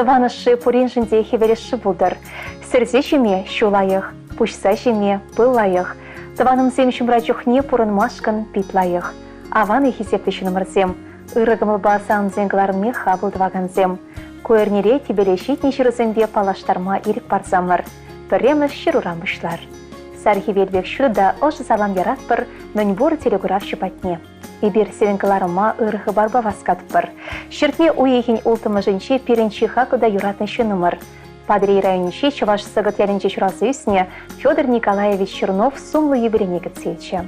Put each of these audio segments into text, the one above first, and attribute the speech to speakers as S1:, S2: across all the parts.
S1: Тӑван ӑшши пуриншӗн те хӗвел ӑшши пултӑр. Сӗрсе ҫиме ҫу лайӑх, пуҫса ҫиме пыл лайӑх. Тӑванӑмсем ҫумра чухне пурӑнмашкӑн пит лайӑх. Аван-и хисеплӗ ҫыннӑмӑрсем, ырӑ кӑмӑлпа савӑнсен кӑларӑмне хапӑл тӑвакансем. Ку эрнере тӳпере ҫитнӗ ҫырусемпе паллаштарма ирӗк парсамӑр. Пӗрремӗш ҫыруран пуҫлар. Сар хӗвел пек ҫутӑ та ӑшӑ салам яратпӑр мӗнпур телекуравҫӑ патне. Эпир сирӗн кӑларӑма ырӑ хыпарпа васкатпӑр. Ҫӗртме уйӑхӗн улттӑмӗшӗнче пирӗн чи хаклӑ та юратнӑ ҫыннӑмӑр, Патӑрьел районӗнчи Чӑваш Сӑкӑт ялӗнче ҫуралса ӳснӗ Федор Николаевич Чернов сумлӑ юбилейне кӗтсе илчӗ.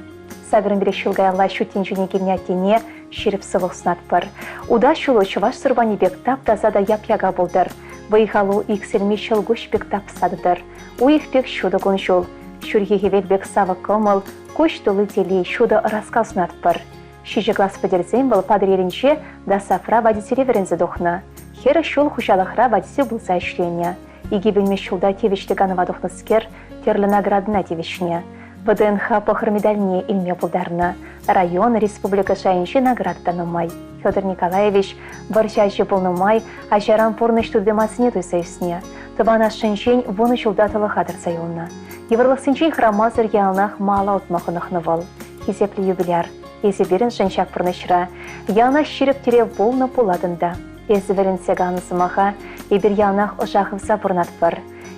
S1: Сакӑрӑн ҫул каялла ҫут тӗнчене килнӗ аттене ҫирӗп сывлӑх сунатпӑр. Утас ҫулу чӑваш сурпанӗ пек тап-таса та яп-яка пултӑр. Вӑй-халу иксӗлми ҫӑлкуҫ пек тапса тӑтӑр. Уйӑх пек ҫутӑ кун-ҫул, ҫурхи хӗвел пек савӑк кӑмӑл, куҫ тулли телей, ҫутӑ ӑраскал сунатпӑр. Ҫичӗ класс пӗтерсен вӑл Патӑрьелӗнче ДОСААФра водителе вӗренсе тухнӑ. 40 ҫул хуҫалӑхра водитель пулса ӗҫленӗ. Икӗ ҫулта тивӗҫлӗ канӑва тухнӑскер тӗрлӗ наградӑна тивӗҫнӗ. ВДНХ пӑхӑр медальне илме пултарнӑ. Район, республика шайӗнчи награда та нумай. Федор Николаевич вӑрҫӑ ачи пулнӑ май ачаран пурнӑҫ тути-масине туйса ӳснӗ. Тӑван ашшӗнчен вунӑ ҫулта тӑлӑха тӑрса юлнӑ. Йывӑрлӑхсенчен хӑрамасӑр яланах мала утма хӑнӑхнӑ вӑл. Хисеплӗ юбиляр, эсӗ пирӗншӗн ҫак пурнӑҫра яланах ҫирӗп тӗрев пулнӑ пулатӑн та. Эсӗ вӗрентсе каланӑ сӑмаха эпир яланах ӑша хывса пурӑнатпӑр.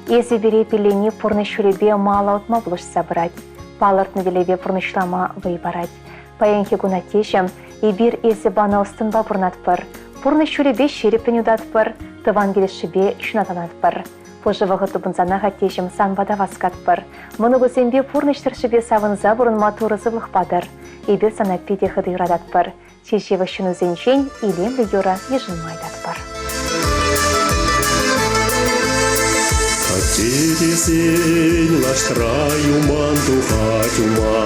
S1: Эсӗ пире пиллени пурнӑҫ ҫулӗпе мала утма пулӑшса пырать, палӑртнӑ тӗллеве пурнӑҫлама вӑй парать. Паянхи кун аттеҫӗм, эпир эсӗ панӑ ӑс-тӑнпа пурӑнатпӑр, пурнӑҫ ҫулӗпе ҫирӗппӗн утатпӑр, тӑван килӗшӳпе ҫунатланатпӑр. Пушӑ вӑхӑт тупӑнсанах аттеҫӗм сан пата васкатпӑр. Мӑнукусемпе пурнӑҫ тӑршшӗпе савӑнса пурӑнма Турӑ сывлӑх патӑр. Эпир сана питӗ хытӑ юрататпӑр. Чи ҫывӑх ҫыннусенчен илемлӗ юрӑ йышӑнма ыйтатпӑр.
S2: Атте тесен лаштра юман тухать ума,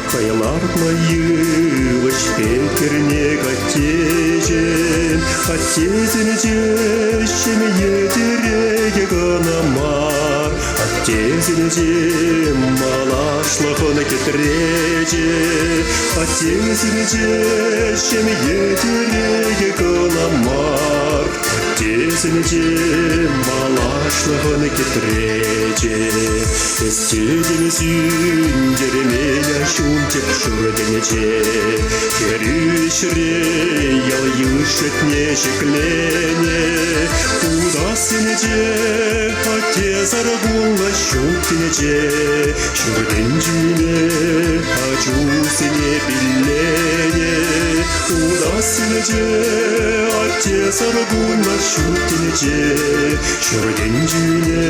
S2: Хӑй лартнӑ йывӑҫ пек кӗрнек аттеҫӗм. Аттесенче ҫемье тӗрекӗ кӑна мар, Аттесенче малашлӑхӑн кӗтречӗ. Аттесенче ҫемье тӗрекӗ кӑна мар, Аттесенче малашлӑхӑн кӗтречӗ. Эс тетӗн сӳнтермен ҫунчӑк ҫуртӗнче, Хӗрӳ ӗҫре ял-йыш шутне ҫӗкленӗ. Утассинче аттесӗр пулнӑ ҫут тӗнче, Ҫуртӗнчине ачусене пилленӗ. Утассинче аттесӗр пулнӑ ҫут тӗнче, Ҫуртӗнчине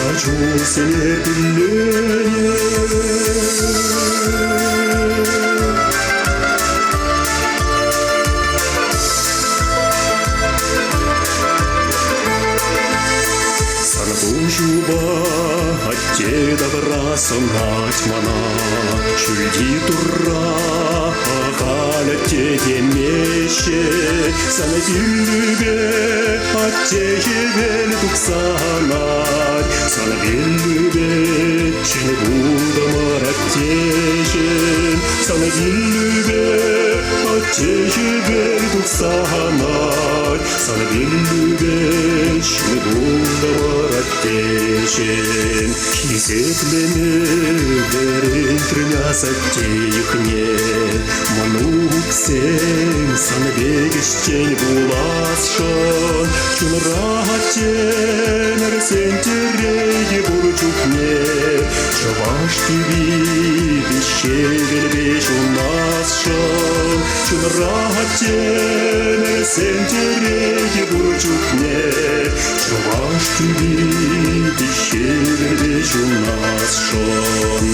S2: ачусене пилленӗ. Сан пуҫупа атте тавра сӑнать мана, Ҫӳлти Турра ахаль атте темеҫҫӗ. Сан пиллӳпе атте хӗвел тухса анать, Сан пиллӳпе ҫӗн пултӑмӑр аттеҫӗм. Сан пиллӳпе атте хӗвел тухса анать, Сан пиллӳпе ҫӗн пултӑмӑр аттеҫӗм. Хисеплеме вӗрентрӗн асатте йӑхне, Мӑнуксем сан пек ӗҫчен пуласшӑн. Чунра аттемӗрсен тӗрекӗ пур чухне Чӑваш тӳпи виҫҫе ҫунасшӑн. Чунра аттемӗрсен тӗрекӗ пур чухне Чӑваш тӳпи виҫҫе ҫунасшӑн.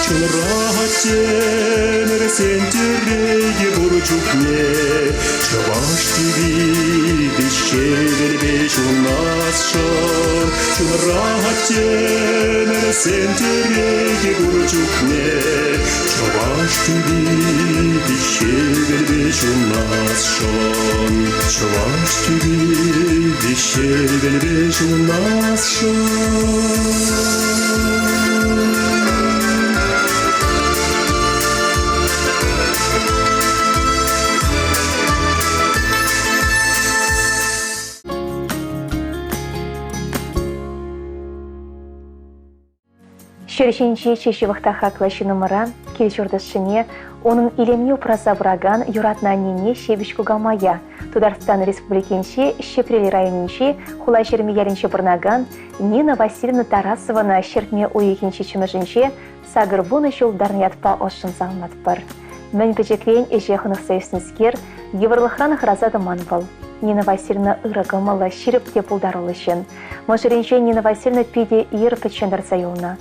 S2: Чунра аттемӗрсен тӗрекӗ пур чухне Чӑваш тӳпи виҫҫе ҫунасшӑн. Чунра аттемӗрсен тӗрекӗ пур чухне Чӑваш тӳпи виҫҫе ҫунасшӑн. Чӑваш тӳпи виҫҫе ҫунасшӑн.
S1: Ҫӗр ҫинчи чи ҫывӑх та хаклӑ ҫыннӑмӑра, кил-ҫурт ӑшшине, унӑн илемне упраса пыракан юратнӑ аннене ҫепӗҫ кукамая, Тутарстан Республикинчи Ҫӗпрел районӗнчи Хулаҫырми ялӗнче пурӑнакан Нина Васильевна Тарасована ҫӗртме уйӑхӗн ҫиччӗмӗшӗнче 80 ҫул тӑрнӑ ятпа ӑшшӑн саламлатпӑр. Мӗн пӗчӗкрен ӗҫе хӑнӑхса ӳснӗскер, йывӑрлӑхран хӑраса тӑман вӑл. Нина Васильевна ырӑ кӑмӑллӑ, ҫирӗп те пултаруллӑ ҫын. Мӑшӑрӗнчен Нина Васильевна питӗ ир пӗччен тӑрса юлнӑ.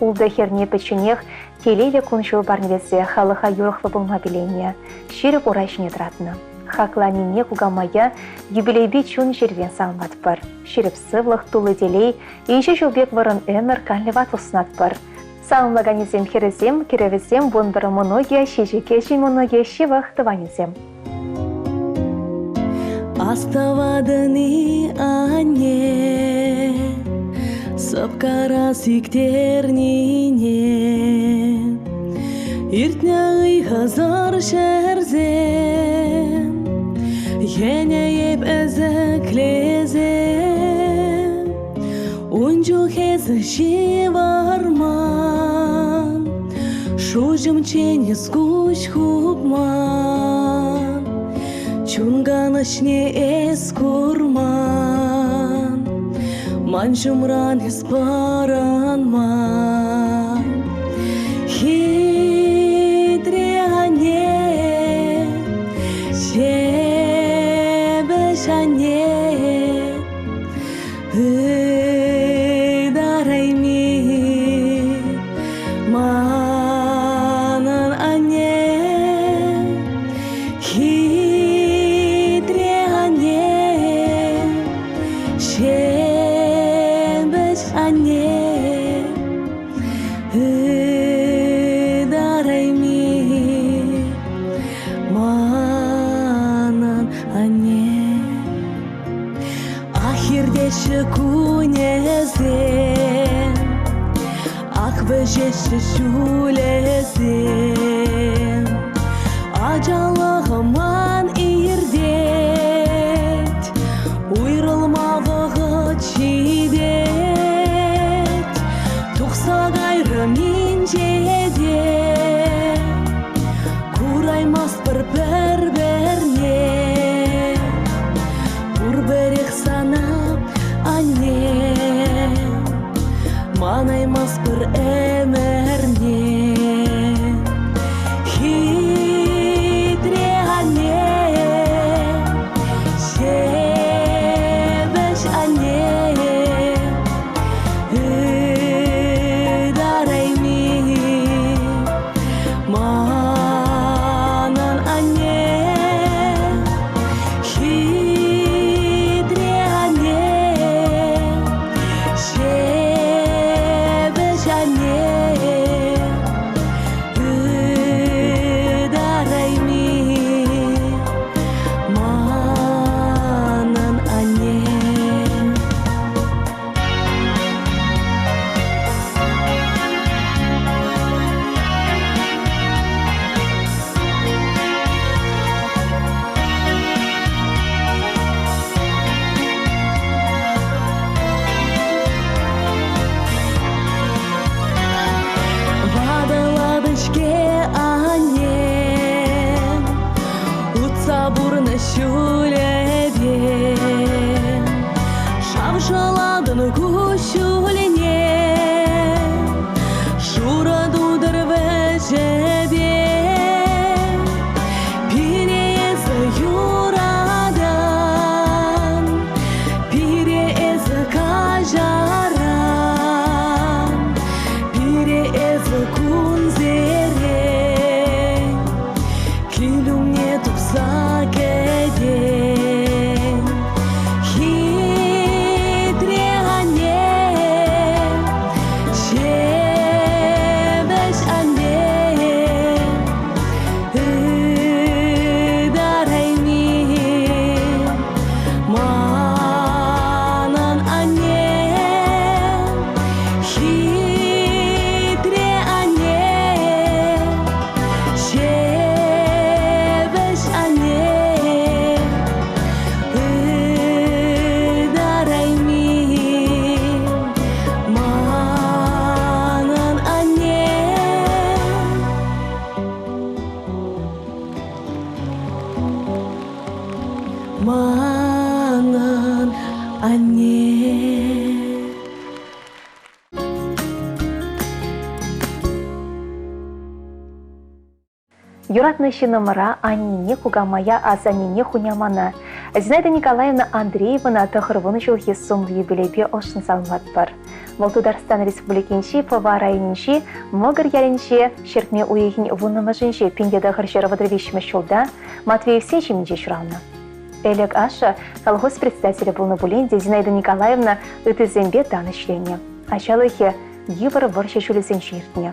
S1: Ултӑ хӗрне пӗчченех телейлӗ кун-ҫул парнелесе халӑха юрӑхлӑ пулма пиленнӗ, ҫирӗп ура ҫине тӑратнӑ. Хаклӑ аннене кукамая юбилейпе чун-чӗререн саламлатпӑр. Ҫирӗп сывлӑх, тулли телей, инҫе ҫул пек вӑрӑм ӗмӗр канлӗ ватлӑх сунатпӑр. Саламлаканӗсем хӗрӗсем, кӗрӗвӗсем, 11 мӑнукӗ, ҫичӗ кӗҫӗн мӑнукӗ, ҫывӑх тӑванӗсем.
S3: Астӑватӑн-и, анне, сӑпкара сиктернине? Иртнӗ ыйхӑсӑр ҫӗрсем, йӗнӗ эп ӗсӗклесе. Ун чух эсӗ ҫывӑрман, Шуҫӑмччен эс куҫ хупман, Чун канӑҫне эс курман, Ман ҫумран эс пӑрӑнман. Хитре анне, ҫепӗҫ анне, Ытарайми манӑн анне, хитре анне, ҫепӗҫ анне, ытарайми манӑн анне. Ах, иртеҫҫӗ кунӗсем, ах, вӗҫеҫҫӗ ҫулӗсем. Ачалӑхӑман иртет, уйрӑлма вӑхӑт ҫитет. Тухса кайрӑм инҫете, кураймастпӑр пӗр-пӗрне. Пурпӗрех сана, анне, манаймастпӑр ӗмӗрне. Хитре анне, ҫепӗҫ анне, ытарайми манӑн анне. Хитре анне, ҫепӗҫ анне, ытарайми манӑн анне. Ватӑлатӑн-ҫке, анне, утса пурнӑҫ ҫулӗпе. Шавшӑлатӑн куҫҫульне, шурӑ тутӑр вӗҫӗпе. Пире эсӗ юратан, пире эсӗ каҫаран, пире эсӗ кунсерен кил умне тухса кӗтен. Хитре анне, Манӑн анне.
S1: Юратнӑ ҫыннӑмӑра, аннене, кукамая, асаннене, хунямана Зинаида Николаевна Андреевӑна 90 ҫулхи сумлӑ юбилейпе ӑшшӑн саламлатпӑр. Вӑл Тутарстан Республикинчи Пӑва районӗнчи Мӑкӑр ялӗнче ҫӗртме уйӑхӗн вуннӑмӗшӗнче 1933 ҫулта Матвеевсен ҫемйинче ҫуралнӑ. Ӗлӗк ашшӗ колхоз председателӗ пулнӑ пулин те Зинаида Николаевна ыттисемпе тан ӗҫленӗ. Ачалӑхӗ йывӑр вӑрҫӑ ҫулӗсенче иртнӗ.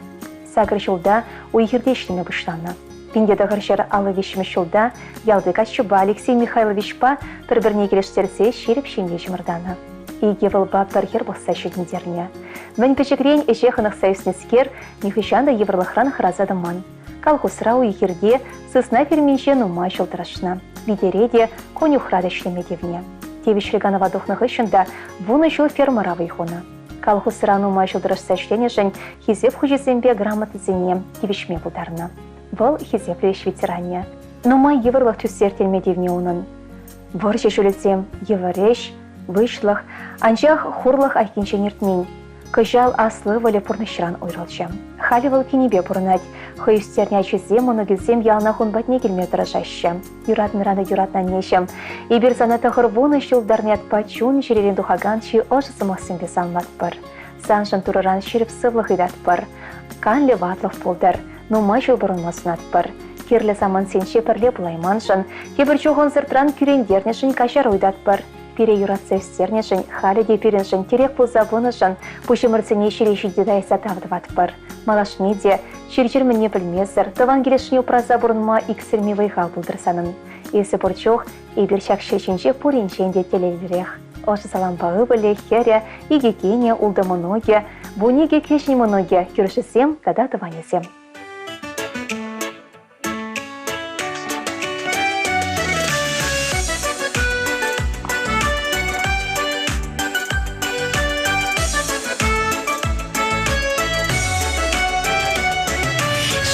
S1: Сакӑр ҫулта уй-хирте ӗҫлеме пуҫланӑ. 1953 ҫулта ялти каччӑпа Алексей Михайловичпа пӗр-пӗрне килӗштерсе ҫирӗп ҫемье чӑмӑртанӑ. Икӗ вӑлпа пӗр хӗр пӑхса ҫитӗнтернӗ. Мӗн пӗчӗкрен ӗҫе хӑнӑхса ӳснӗскер нихӑҫан та йывӑрлӑхран хӑраса тӑман. Колхозра уй-хирте, сысна ферминче нумай ҫул тӑрӑшнӑ. Витере те, конюхра та ӗҫлеме тивнӗ. Тивӗҫлӗ канӑва тухнӑ хыҫҫӑн та вунӑ ҫул фермӑра вӑй хунӑ. Колхозра нумай ҫул тӑрӑшса ӗҫленӗшӗн Хисеп хучӗсемпе грамотӑсене тивӗҫме пултарнӑ. Вӑл хисеплӗ ӗҫ ветеранӗ. Нумай йывӑрлӑх тӳссе ирттерме тивнӗ унӑн. Вӑрҫӑ ҫулӗсем, йывӑр ӗҫ, выҫлӑх, анчах хурлӑх айккинчен иртмен. Кӑҫал аслӑ ывӑлӗ пурнӑҫран уйрӑлчӗ. Халӗ вӑл кинӗпе пурӑнать. Хӑй ӳстернӗ ачисем, мӑнукӗсем яланах ун патне килме тӑрӑшаҫҫӗ. Юратнӑран та юратнӑ аннеҫӗм. Эпир сана 90 ҫул ятпа чун-чӗререн тухакан чи ӑшӑ сӑмахсемпе саламлатпӑр. Саншӑн Турӑран ҫирӗп сывлӑх ыйтатпӑр. Канлӗ ватлӑх пултӑр, нумай ҫул пурӑнма сунатпӑр. Кирлӗ самантсенче пӗрле пулайманшӑн, тепӗр чух ӑнсӑртран кӳрентернӗшӗн каҫару ыйтатпӑр. Пире юратса ӳстернӗшӗн, халӗ те пирӗншӗн тӗрек пулса пынӑшӑн пуҫӑмӑрсене ҫӗре ҫити тайса тав тӑватпӑр. Малашне те чир-чӗр мӗнне пӗлмесӗр, тӑван килӗшне упраса пурӑнма иксӗлми вӑй-хал пултӑр санӑн. Эсӗ пур чух эпир ҫак ҫӗр ҫинче пуринчен те телейлӗрех. Ӑшӑ салампа ывӑлӗ, хӗрӗ, икӗ кинӗ, ултӑ мӑнукӗ, 12 кӗҫӗн мӑнукӗ, кӳршӗсем тата тӑванӗсем.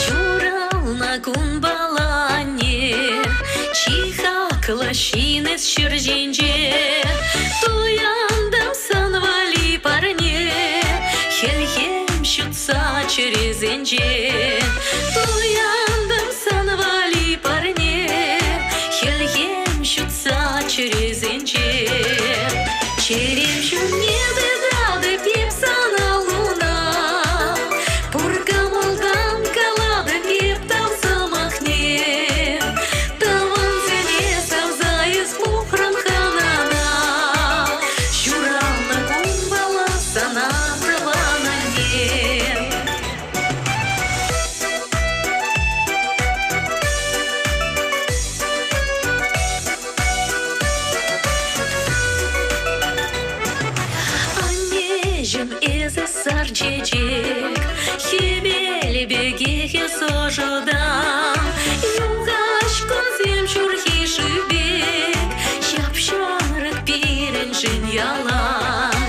S3: Ҫуралнӑ кунпала анне, чи хаклӑ ҫын эс ҫӗр ҫинче. Туянтӑм сан валли парне, хӗлхем ҫутса чӗресенче. Туянтӑм сан валли парне, хӗлхем ҫутса чӗресенче. Чӗрем ҫумне тытатӑп эп сана луна, пур кӑмӑлтан калатӑп эп тав сӑмахне. Тӑвансене савса эс пухрӑн хӑнана, ҫуралнӑ кунпала сана тӑван анне. Аннеҫӗм, эсӗ сар чечек, хӗвел пекех эс ӑшӑтан. Юхаҫ кунсем ҫурхи шыв пек, ҫап-ҫамрӑк пирӗншӗн ялан.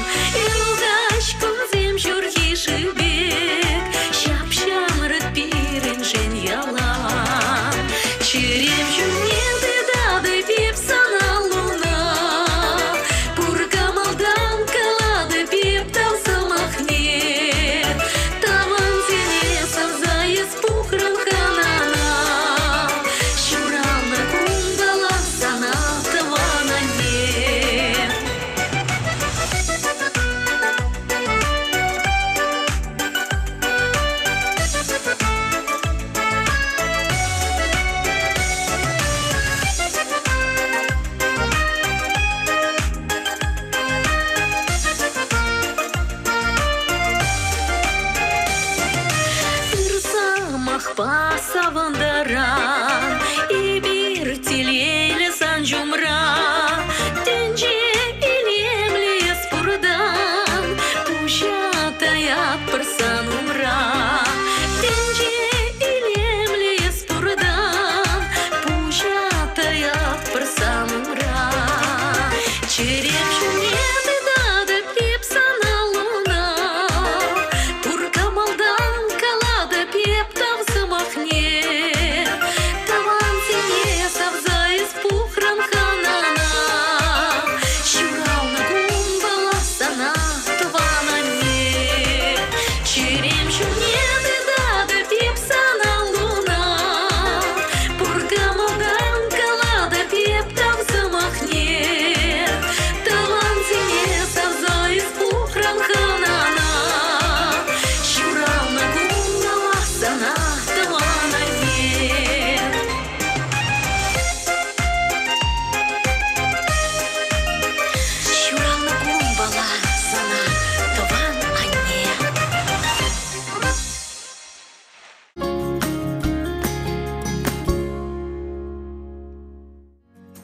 S3: Юхаҫ кунсем ҫурхи шыв пек, ҫап-ҫамрӑк пирӗншӗн ялан. Чӗрем ҫумне тытатӑп эп сана луна, пур кӑмӑлтан калатӑп эп тав сӑмахне. Тӑвансене савса эс пухрӑн хӑнана,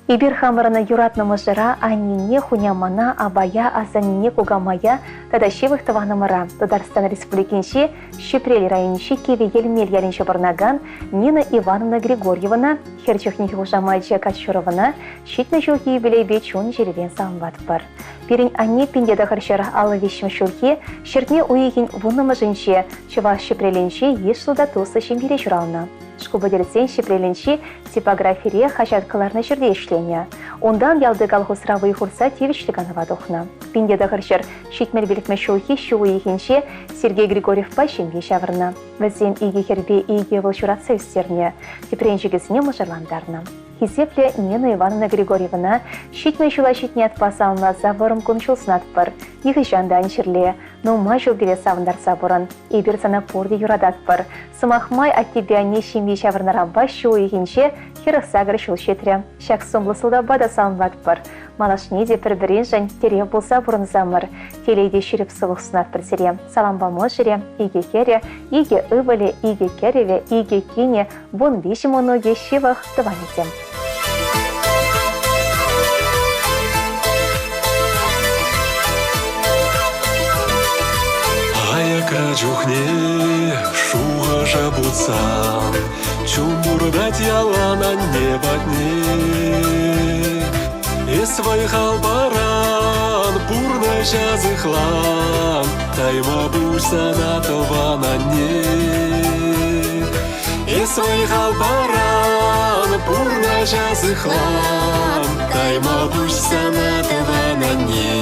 S1: Эпир хамӑрӑн юратнӑ мӑшӑра, аннене, хунямана, апая, асаннене, кукамая тата ҫывӑх тӑванӑмӑра Тутарстан Республикинчи Ҫӗпрел районӗнчи Кивӗ Йӗлмел ялӗнче пурӑнакан Нина Ивановна Григорьевӑна, хӗр чухнехи хушамачӗ Кочуровӑна, ҫитнӗ ҫулхи юбилейпе чун-чӗререн саламлатпӑр. Пирӗн анне 1953 ҫулхи ҫӗртме уйӑхӗн вуннӑмӗшӗнче Чӑваш Ҫӗпрелӗнчи йышлӑ та туслӑ ҫемьере ҫуралнӑ. Шкул пӗтерсен Ҫӗпрелӗнчи типографире хаҫат кӑларнӑ ҫӗрте ӗҫленӗ. Унтан ялти колхозра вӑй хурса тивӗҫлӗ канӑва тухнӑ. 1975 ҫулхи ҫу уйӑхӗнче Сергей Григорьевпа ҫемье ҫавӑрнӑ. Вӗсем икӗ хӗрпе икӗ ывӑл ҫуратса ӳстернӗ, тӗпренчӗкӗсене мӑшӑрлантарнӑ. Хисеплӗ Нина Ивановна Григорьевӑна 70 ҫула ҫитнӗ ятпа саламласа вӑрӑм кун-ҫул сунатпӑр. Нихӑҫан та ан чирле, нумай ҫул пире савӑнтарса пурӑн. Эпир сана пурте юрататпӑр. Сӑмах май, аттепе анне ҫемье ҫавӑрнӑранпа ҫу уйӑхӗнче 48 ҫул ҫитрӗ. Ҫак сумлӑ сӑлтавпа та саламлатпӑр. Малашне те пӗр-пӗриншӗн тӗрев пулса пурӑнсамӑр. Телей те ҫирӗп сывлӑх сунатпӑр сире. Салампа мӑшӑрӗ, икӗ хӗрӗ, икӗ ывӑлӗ, икӗ кӗрӗвӗ, икӗ кинӗ, 13 мӑнукӗ, ҫывӑх тӑванӗсем.
S2: Аякра чухне шухӑша путсан Чун туртать ялан анне патне. Эс вӑй-хал паран, пурнӑҫа сыхлан, Тайма пуҫ сана тӑван анне. Эс вӑй-хал паран, пурнӑҫа сыхлан, Тайма пуҫ сана тӑван анне.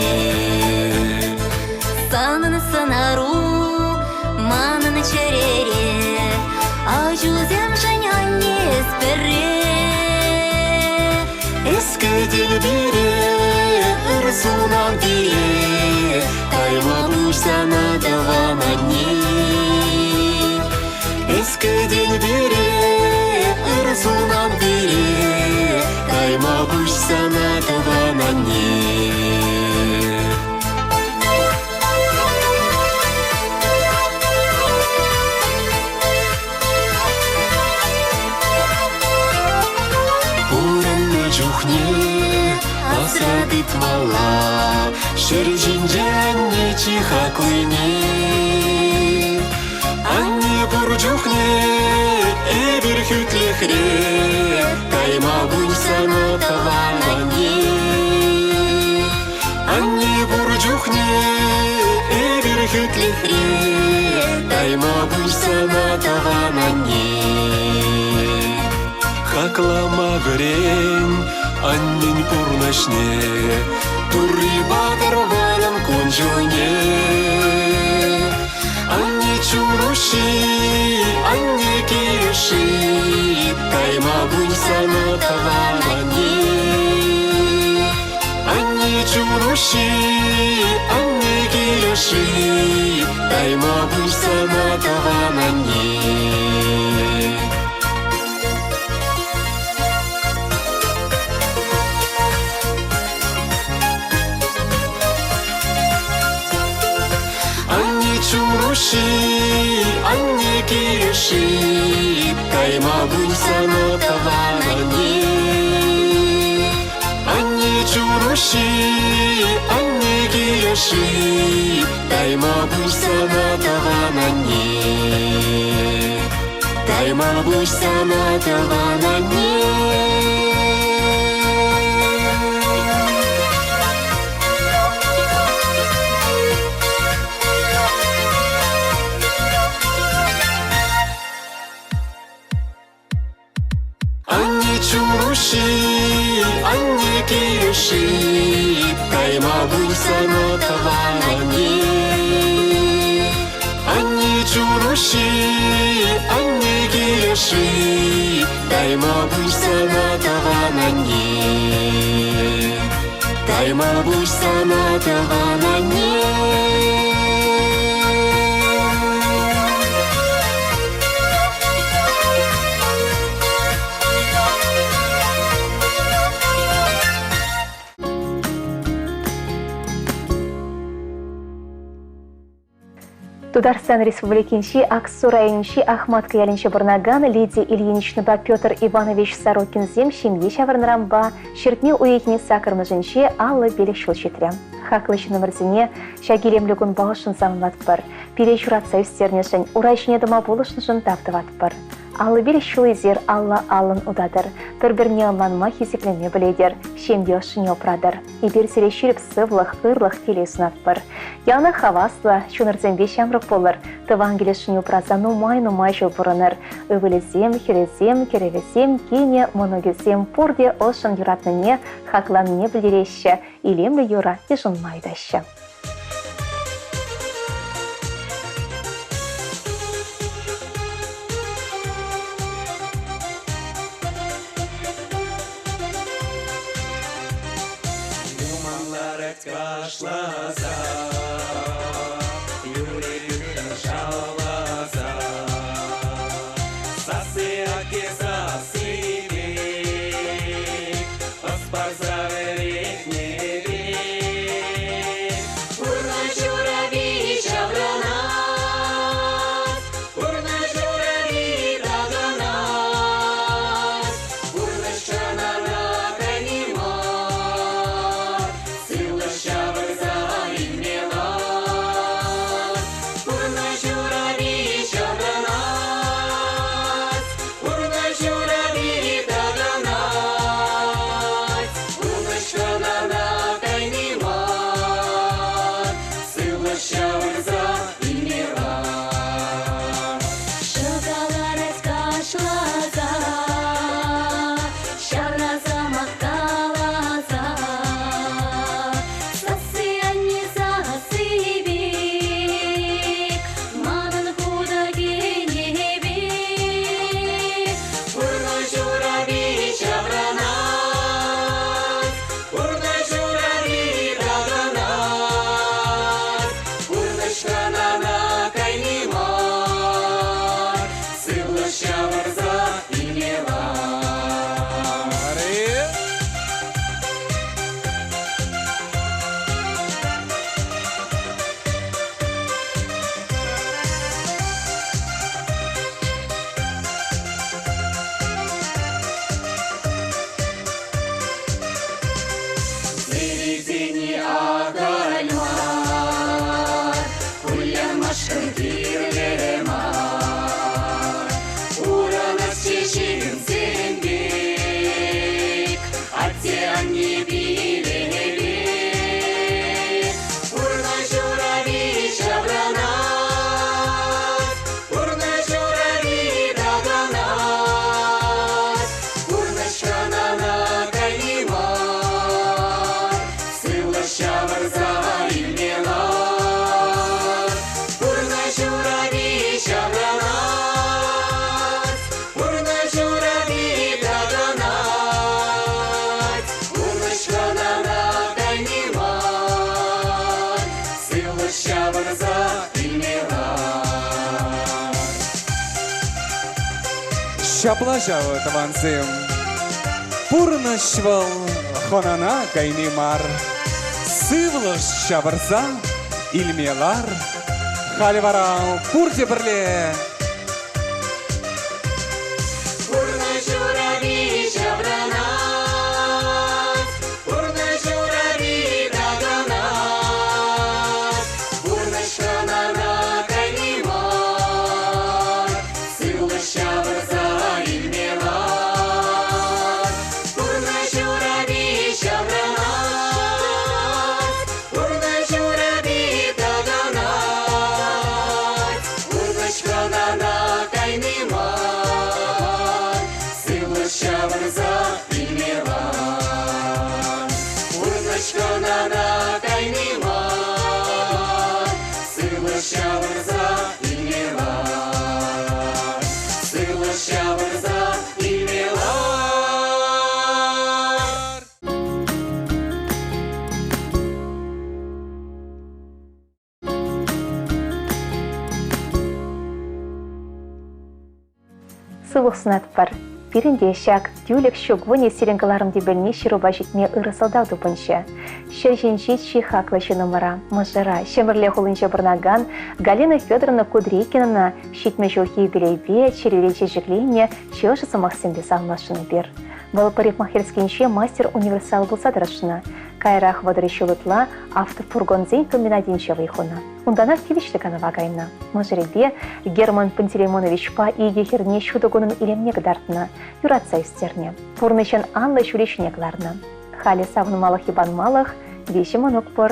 S3: Санӑн сӑнару манӑн чӗрере, Ачусемшӗн анне эс пӗрре.
S2: Эс кӗтен пире, ыр сунан пире, Тайма пуҫ сана тӑван анне. Эс кӗтен пире, ыр сунан пире, Тайма пуҫ сана тӑван анне. Пурӑннӑ чухне асра тытмалла ҫӗр ҫинче анне чи хаклине. Анне пур чухне эпир хӳтлӗхре, тайма пуҫ сана тӑван анне. Анне пур чухне эпир хӳтлӗхре, тайма пуҫ сана тӑван анне. Хаклама вӗрен аннен пурнӑҫне, Турри патӑр вӑрӑм кун-ҫулне. Анне чуруши, анне килӗши, тайма пуҫ сана тӑван анне. Анне чуруши, анне килӗши, тайма пуҫ сана тӑван анне. Анне чуруши, анне килӗши, тайма пуҫ сана тӑван анне. Анне чуруши, анне килӗши, тайма пуҫ сана тӑван анне. Тайма пуҫ сана тӑван анне. Анне чуруши, анне килӗши, тайма пуҫ сана тӑван анне. Анне чуруши, анне килӗши, тайма пуҫ сана тӑван анне. Тайма пуҫ сана тӑван анне.
S1: Тутарстан Республикинчи Аксу районӗнчи Ахматка ялӗнче пурӑнакан Лидия Ильиничнӑпа Петр Иванович Сорокинсем ҫемье ҫаврӑннӑранпа ҫӗртме уйӑхӗн саккӑрмӗшӗнче 55 ҫул ҫитрӗ. Хаклӑ ҫыннӑмӑрсене ҫак илемлӗ кунпа ӑшшӑн саламлатпӑр. Пире ҫуратса ӳстернӗшӗн, ура ҫине тӑма пулӑшнӑшӑн тав тӑватпӑр. 55 ҫул эсир алла-аллӑн утатӑр, пӗр-пӗрне ӑнланма, хисеплеме пӗлетӗр, ҫемье ӑшшине упратӑр. Эпир сире ҫирӗп сывлӑх, ырлӑх, телей сунатпӑр. Яланах хаваслӑ, чунӑрсемпе ҫамрӑк пулӑр, тӑван килӗшӳне упраса нумай-нумай ҫул пурӑнӑр. Ывӑлӗсем, хӗрӗсем, кӗрӗвӗсем, кинӗ, мӑнукӗсем пурте ӑшшӑн юратнине, хакланине пӗлтереҫҫӗ, илемлӗ юрӑ йышӑнма ыйтаҫҫӗ.
S2: Юманларать кашласа, юри лӳттӗн шавласа. Сасси аки сасси пек, ӑс парса вӗрентнӗ пек. Пурнӑҫ урапи ҫаврӑнать, пурнӑҫ урапи такӑнать. Пурнӑҫ шанана кайни мар, сывлӑш ҫавӑрса илме лар. Пурнӑҫ урапи ҫаврӑнать, пурнӑҫ урапи такӑнать. Пурнӑҫ хӑнана кайни мар, сывлӑш ҫавӑрса илме лар.
S4: Ҫӑкаларать кашласа, ҫавра сӑмах каласа. Сасси анне сасси пек, манӑн хута кӗнӗ пек.
S2: Пурнӑҫ урапи ҫаврӑнать, пурнӑҫ урапи такӑнать. Пурнӑҫ хӑнана кайни мар, сывлӑш ҫавӑрса илме лар. Середине ахаль мар, кулянмашкӑн кирлӗ мар. Пурӑнасчӗ ҫынсем пек, атте-анне пилӗпе. Пурнӑҫ урапи ҫаврӑнать, пурнӑҫ урапи такӑнать. Пурнӑҫ хӑнана кайни мар, сывлӑш ҫавӑрса илме лар. Пурнӑҫ урапи ҫаврӑнать, пурнӑҫ урапи такӑнать. Пурнӑҫ хӑнана кайни мар, сывлӑш ҫавӑрса илме лар.
S5: Ҫапла ҫав, тӑвансем. Пурнӑҫ вӑл хӑнана кайни мар. Сывлӑш ҫавӑрса илме лар. Халь вара пурте пӗрле.
S2: Пурнӑҫ урапи ҫаврӑнать, пурнӑҫ урапи такӑнать. Пурнӑҫ хӑнана кайни мар, сывлӑш ҫавӑрса илме лар. Пурнӑҫ урапи ҫаврӑнать, пурнӑҫ урапи такӑнать. Пурнӑҫ хӑнана кайни мар, сывлӑш ҫавӑрса илме лар. Пурнӑҫ хӑнана кайни мар, сывлӑш ҫавӑрса илме лар. Сывлӑш ҫавӑрса илме лар.
S1: Сывлӑх сунатпӑр. Пирӗн те ҫак тӳлек ҫу кунӗ сирӗн кӑларӑм тӗпелне ҫырупа ҫитме ырӑ сӑлтав тупӑнчӗ. Ҫӗр ҫинчи чи хаклӑ ҫыннӑмӑра, мӑшӑра, Ҫӗмӗрле хулинче пурӑнакан Галина Федоровна Кудрейкинӑна ҫитмӗл ҫулхи юбилейпе чӗререн чечекленнӗ чи ӑшӑ сӑмахсемпе саламласшӑн эпир. Вӑл парикмахерскинче мастер-универсал пулса тӑрӑшнӑ. Каярах 30 ҫул ытла автофургонсен комбинатӗнче вӑй хунӑ. Унтанах тивӗҫлӗ канӑва кайнӑ. Мӑшӑрӗпе Герман Пантелеймоновичпа икӗ хӗрне ҫутӑ кунӑн илемне кӑтартнӑ, юратса ӳстернӗ. Пурнӑҫӑн анлӑ ҫулӗ ҫине кӑларнӑ. Халӗ савӑнмалӑх-йӑпанмалӑх виҫӗ мӑнук пур.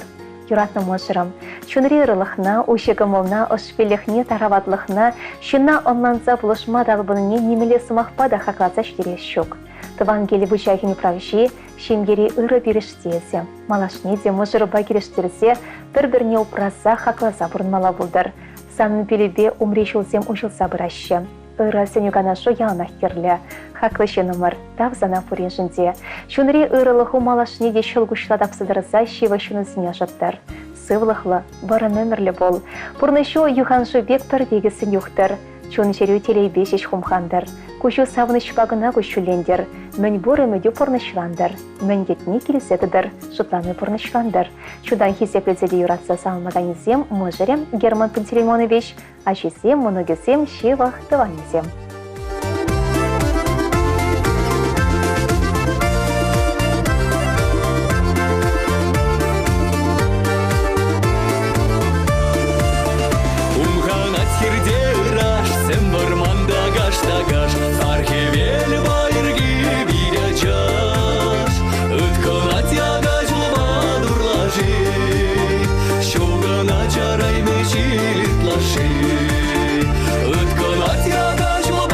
S1: Юратнӑ мӑшӑрӑм, чунри ырӑлӑхна, уҫӑ кӑмӑлна, ӑшпиллӗхне, тараватлӑхна, ҫынна ӑнланса пулӑшма талпӑннине нимӗнле сӑмахпа та хакласа ҫитерес ҫук. Тӑван кил вучахӗн управҫи, ҫемьери ырӑ пирӗшти эсӗ. Малашне те мӑшӑрпа килӗштерсе, пӗр-пӗрне упраса, хакласа пурӑнмалла пултӑр. Санӑн пилӗпе умри ҫулсем уҫӑлса пыраҫҫӗ. Ырӑ сӗнӳ-канашу яланах кирлӗ. Хаклӑ ҫыннӑмӑр, тав сана пуриншӗн те. Чунри ырӑлӑху малашне те ҫӑлкуҫла тапса тӑрса ҫывӑх ҫыннусене ӑшӑттӑр. Сывлӑхлӑ, вӑрӑм ӗмӗрлӗ пул. Пурнӑҫу юханшыв пек пӗр тикӗссӗн юхтӑр. Чун-чӗрӳ телейпе ҫеҫ хумхантӑр. Куҫу савӑнӑҫпа кӑна куҫҫульлентӗр. Мӗнпур ӗмӗтӳ пурнӑҫлантӑр. Мӗн кӗтни килсе тӑтӑр, шутлани пурнӑҫлантӑр. Чунтан хисеплесе те юратса саламлаканӗсем мӑшӑрӗ Герман Пантелеймонович, ачисем, мӑнукӗсем, ҫывӑх тӑванӗсем.
S2: Хумханать хирте ыраш, сӗм вӑрманта каш-та-каш, сар хӗвел пайӑрки пит ачаш. Ыткӑнать яка ҫулпа турлаши, ҫу кӑна чарайми ҫил ытлашши. Ыткӑнать яка ҫулпа.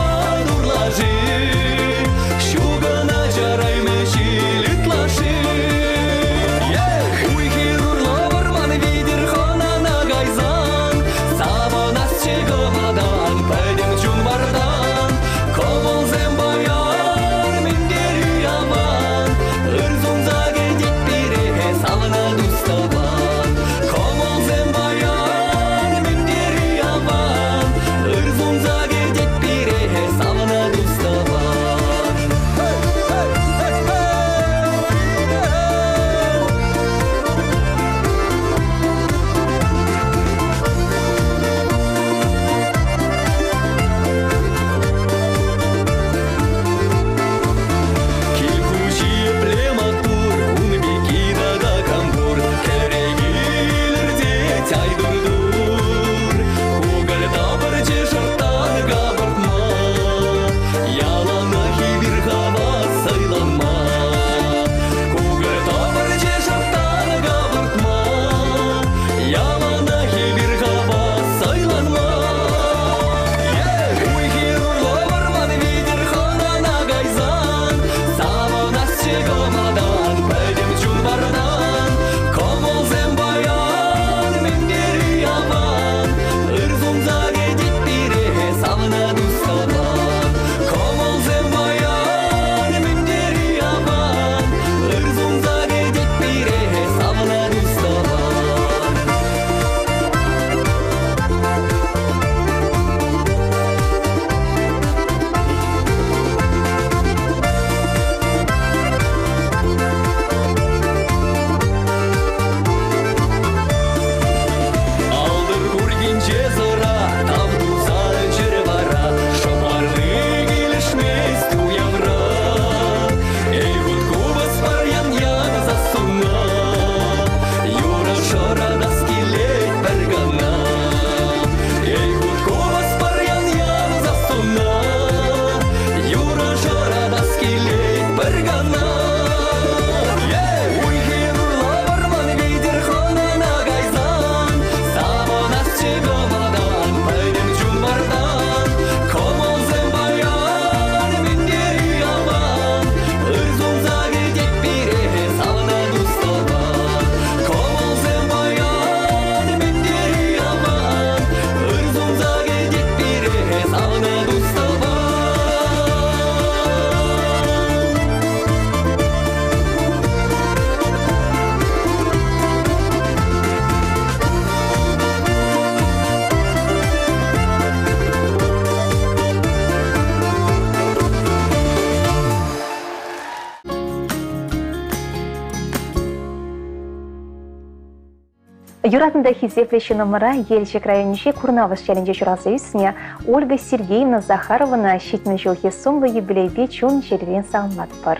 S1: Юратнӑ та хисеплӗ ҫыннӑмӑра Елчӗк районӗнчи Курнавӑш ялӗнче ҫуралса ӳснӗ Ольга Сергеевна Захаровӑна 70 ҫулхи сумлӑ юбилейпе чун-чӗререн саламлатпӑр.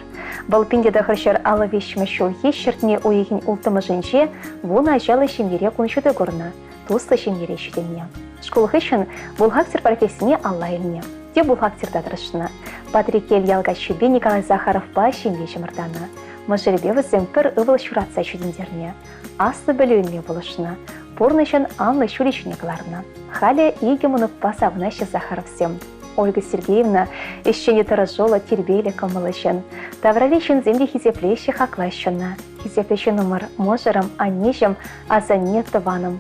S1: Вӑл 1953 ҫулхи ҫӗртме уйӑхӗн улттӑмӗшӗнче вунӑ ачаллӑ ҫемьере кун ҫути курнӑ, туслӑ ҫемьере ҫитӗннӗ. Шкул хыҫҫӑн бухгалтер профессине алла илнӗ. Те бухгалтерта тӑрӑшнӑ. Патреккел ял каччипе Николай Захаровпа ҫемье чӑмӑртанӑ. Мӑшӑрӗпе вӗсем пӗр ывӑл ҫуратса ҫитӗнтернӗ. Аслӑ пӗлӳ илме пулӑшнӑ. Пурнӑҫӑн анлӑ ҫулӗ ҫине кӑларнӑ. Халӗ икӗ мӑнукпа савӑнаҫҫӗ Захаровсем. Ольга Сергеевна ӗҫчене тӑрӑшуллӑ, тирпейлӗ, кӑмӑллӑ ҫын. Таврари ҫынсем те хисеплеҫҫӗ, хаклаҫҫӗ ӑна. Хисеплӗ ҫыннӑмӑр, мӑшӑрӑм, аннеҫӗм, асанне, тӑванӑм.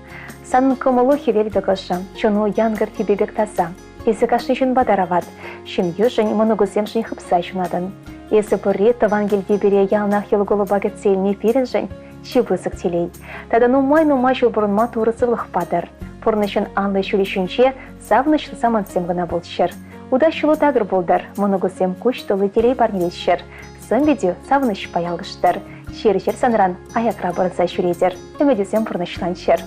S1: Санӑн кӑмӑлу хӗвел пек ӑшӑ, чуну янкӑр тӳпе пек таса. Эсӗ кашни ҫынпа тарават, ҫемйӳшӗн, мӑнукусемшӗн хыпса ҫунатӑн. Эсӗ пурри тӑван килти пире яланах йӑл-кулӑпа кӗтсе илни пирӗншӗн чи пысӑк телей. Тата нумай-нумай ҫул пурӑнма Турӑ сывлӑх патӑр. Пурнӑҫӑн анлӑ ҫулӗ ҫинче савӑнӑҫлӑ самантсем кӑна пулччӑр. Утас ҫулу такӑр пултӑр, мӑнукусем куҫ тулли телей парнелеччӗр. Сӑн-питӳ савӑнӑҫпа ялкӑштӑр. Чир-чӗр санран аякра пӑрӑнса ҫӳретӗр, ӗмӗтӳсем пурнӑҫланччӑр.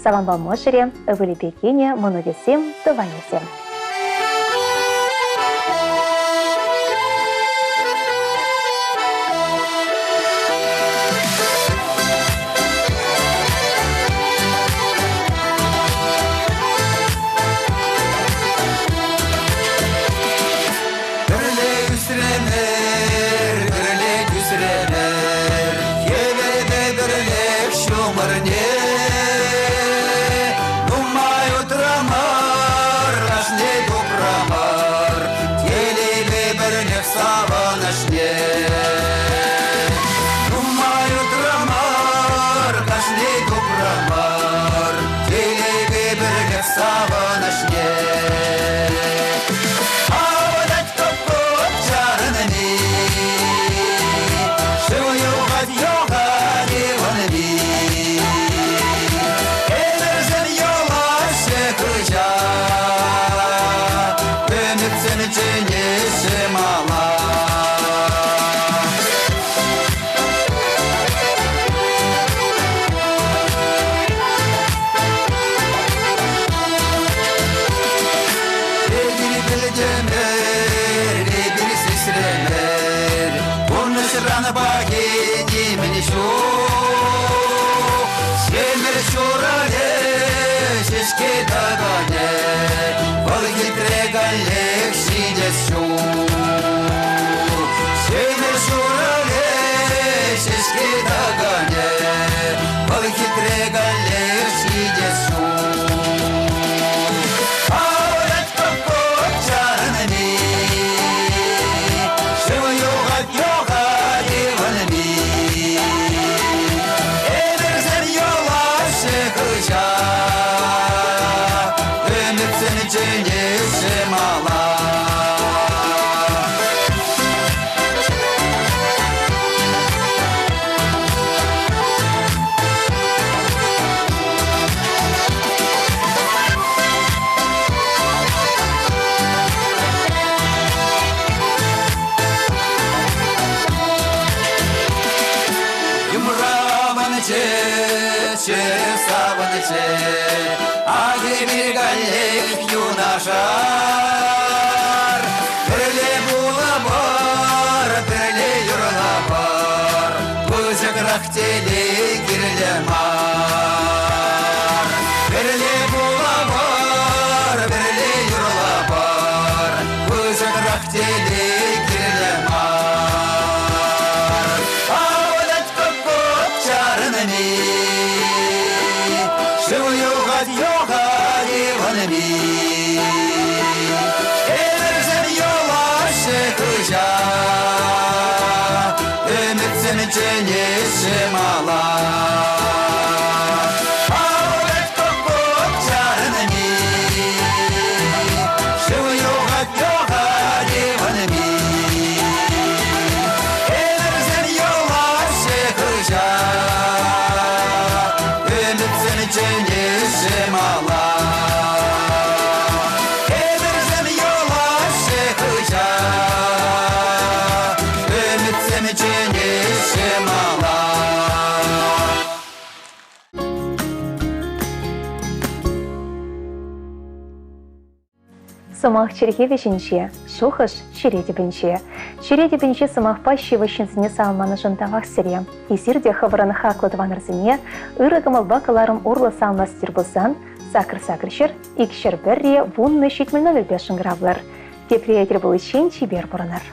S1: Салампа мӑшӑрӗ, ывӑлӗпе кинӗ, мӑнукӗсем, тӑванӗсем.
S2: Пӗрле ӳсрӗмӗр, пӗрле тӳсрӗмӗр, хӗвелпе пӗрлех ҫумӑрне. Нумай утрамӑр, ашне тупрамӑр, телейпе пӗрлех савӑнӑҫне. Нумай утрамӑр, кашни тупрамӑр, телейпе пӗрлех савӑнӑҫне. Авӑтать кӑп-кӑп чарӑнми, шыв юхать юхать ывӑнми. Ӗмӗрсем юлаҫҫӗ хыҫа, ӗмӗтсем чӗнеҫҫӗ мала. Эпир пӗлтӗмӗр, эпир сисрӗмӗр, пурнӑҫран пахи нимӗн ҫук. Ҫемӗр ҫуралӗ, ҫеҫке тӑкӑнӗ, вӑл хитре каллех ҫитес ҫук. Ҫемӗр ҫуралӗ, ҫеҫке тӑкӑнӗ, вӑл хитре каллех ҫитес ҫук. Авӑрать кӑп-кӑп чарӑнми, шыв юхать, юхать ывӑнми. Ӗмӗрсем юлаҫҫӗ хыҫа, ӗмӗтсем чӗнеҫҫӗ мала. Йӑмравӑнче, савӑнче, ах, эпир каллех юнашар. Пӗрле пулӑпӑр, пӗрле юрлӑпӑр, пысӑкрах телей кирлӗ мар. Пӗрле пулӑпӑр, пӗрле юрлӑпӑр, пысӑкрах телей кирлӗ мар. Авӑтать кӑк-кӑк чарӑнми, шыв юхать, юхать ывӑнми. Ӗмӗрсем юлаҫҫӗ хыҫа, ӗмӗтсем чӗнеҫҫӗ мала. Авӑтать кӑк-кӑк чарӑнми, шыв юхать, юхать ывӑнми. Ӗмӗрсем юлаҫҫӗ хыҫа, ӗмӗтсем чӗнеҫҫӗ мала. Ӗмӗрсем юлаҫҫӗ хыҫа, ӗмӗтсем чӗнеҫҫӗ мала.
S1: Сӑмах чӗлхе вӗҫӗнче, шухӑш чӗре тӗпӗнче. Чӗре тӗпӗнче сӑмахпа ҫывӑх ҫынсене саламланӑшӑн тавах сире. Эсир те хӑвӑрӑн хаклӑ тӑванӑрсене ырӑ кӑмӑлпа кӑларӑм урлӑ саламлас тӗл пулсан 88 201 10 70 номерпе шӑнкӑравлӑр. Тепре тӗл пуличчен чипер пурӑнӑр.